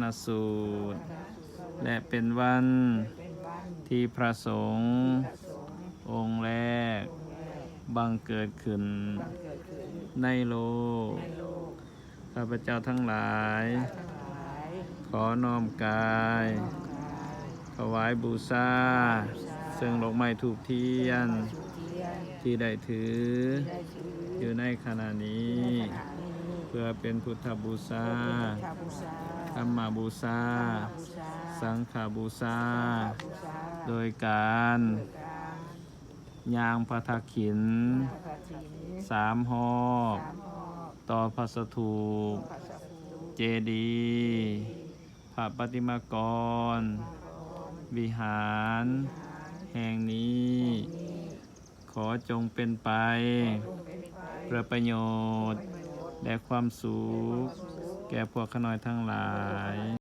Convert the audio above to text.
ນະສູດ ແລະ ເປັນວັນທີ່ພະສົງອົງແລກບັງເກີດຂຶ້ນໃນໂລກ. ຂ້າພະເຈົ້າທັງຫຼາຍ ຂໍນ້ອມກາຍຖວາຍບູຊາ ເຊິ່ງດອກໄມ້ທູບທຽນທີ່ໄດ້ຖືຢູ່ໃນຂະນະນີ້ ເພື່ອເປັນພຸດທະບູຊາ, ທຳມະບູຊາ, ສັງຄະບູຊາ ໂດຍການຍ່າງພະທາດຫີນສາມຮອບ ຕໍ່ພະສະຖູບ, ເຈດີ, ພະປະຕິມາກອນ, ວິຫານແຫ່ງນີ້ ຂໍຈົ່ງເປັນໄປເພື່ອປະໂຫຍດ ແລະ ຄວາມສຸກແກ່ພວກຂ້ານ້ອຍທັງຫຼາຍ.